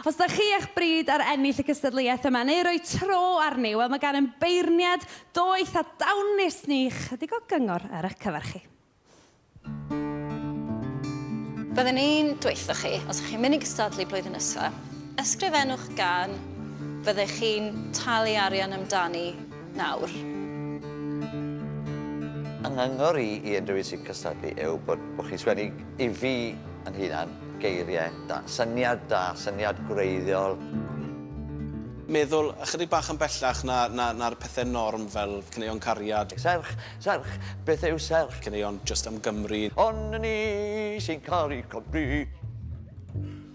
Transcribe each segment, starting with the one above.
Os da chi eich bryd ar ennill y cystadleuaeth yma neu roi tro arni, wel mae gan ein beirniad doeth a dawnus ni chydig o gyngor ar eich cyfer chi. Byddwn i'n dweutho chi, os ych chi'n mynd i gystadlu blwyddyn nesa, ysgrifennwch gân fyddech chi'n talu arian amdani nawr. Yng nghyngor i i unrhyw un sy'n cystadlu yw bod bod chi'n sgwennu i fi yn hunan geiriau da, syniad da, syniad gwreiddiol. Meddwl ychydig bach yn bellach na, na, na'r pethau norm fel caneuon cariad. Serch, serch, beth yw serch? Caneuon just am Gymru. Ond ni sy'n caru Cymru.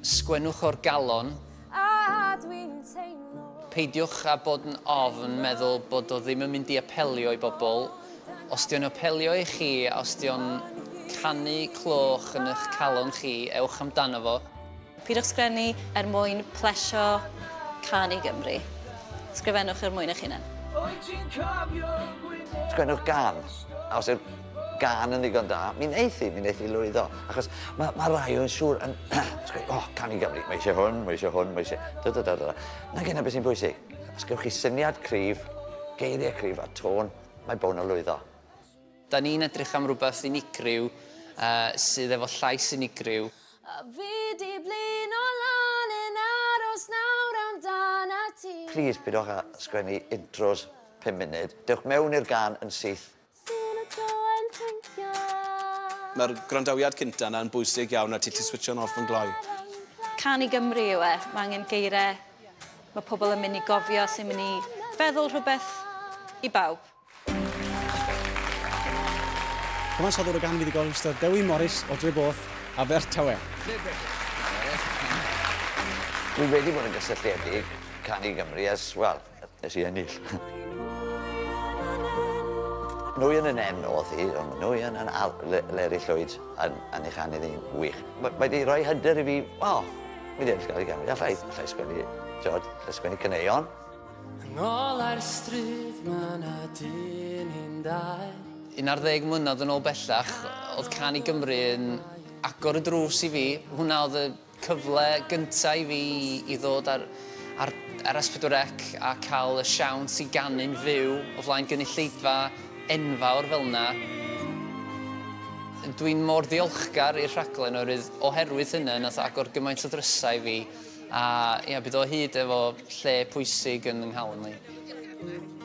Sgwennwch o'r galon. A dwi'n teimlo. Peidiwch â bod yn ofn meddwl bod o ddim yn mynd i apelio i bobl. Os 'di o'n apelio i chi, a os 'di o'n canu cloch yn eich calon chi, ewch amdano fo. Peidiwch sgrennu er mwyn plesio Cân i Gymru. Sgrifennwch er mwyn eich hunan. Sgwennwch gân, a os yw'r gân yn ddigon da, mi wneith hi, mi wneith hi lwyddo. Achos mae ma rai o'n siŵr yn sgwennu, o, oh, Cân i Gymru, mae eisiau hwn, mae eisiau hwn, mae eisiau... Da, da, da, da. Na gyna beth sy'n bwysig. Os gewch chi syniad cryf, geiriau cryf a tôn, mae bown o lwyddo. Da ni'n edrych am rhywbeth unigryw sydd efo llais unigryw. A fi di blino lan yn aros nawr amdanat ti. Plîs pidwch â sgwennu intros 5 munud. Dewch mewn i'r gân yn syth. Sy'n y troen princio. Mae'r gwrandawiad cynta 'na yn bwysig iawn a ti 'llu switsio'n off yn gloi. Cân i Gymru yw e. Mae angen geiriau mae pobl yn mynd i gofio sy'n mynd i feddwl rhywbeth i bawb. Cyfansoddwr y gân fuddugol Mister Dewi Morris o Dre-both, Abertawe. Dwi wedi bod yn gysylltiedig Cân i Gymru ers, wel, nes i ennill. Nwy yn y nen oedd hi, ond nwy yn yn al Leri Llwyd yn, yn ei chanu ddi'n wych. Mae wedi rhoi hyder i fi, o, mi wedi ennill Cân i Gymru, allai, allai sgwennu, ti'od, allai sgwennu caneuon. Yng ngolau'r stryd ma' 'na dyn hi'n dau. 11 mlynedd yn ôl bellach, oedd Cân i Gymru yn agor y drws i fi. Hwnna oedd y cyfle gynta i fi i ddod ar, ar, ar S4C a cael y siawns i ganu'n fyw o flaen gynulleidfa enfawr fel yna. Dwi'n mor ddiolchgar i'r rhaglen oherwydd, oherwydd hynna nath agor gymaint o drysau i fi a ia, bydd o hyd efo lle pwysig yn 'y nghalon i.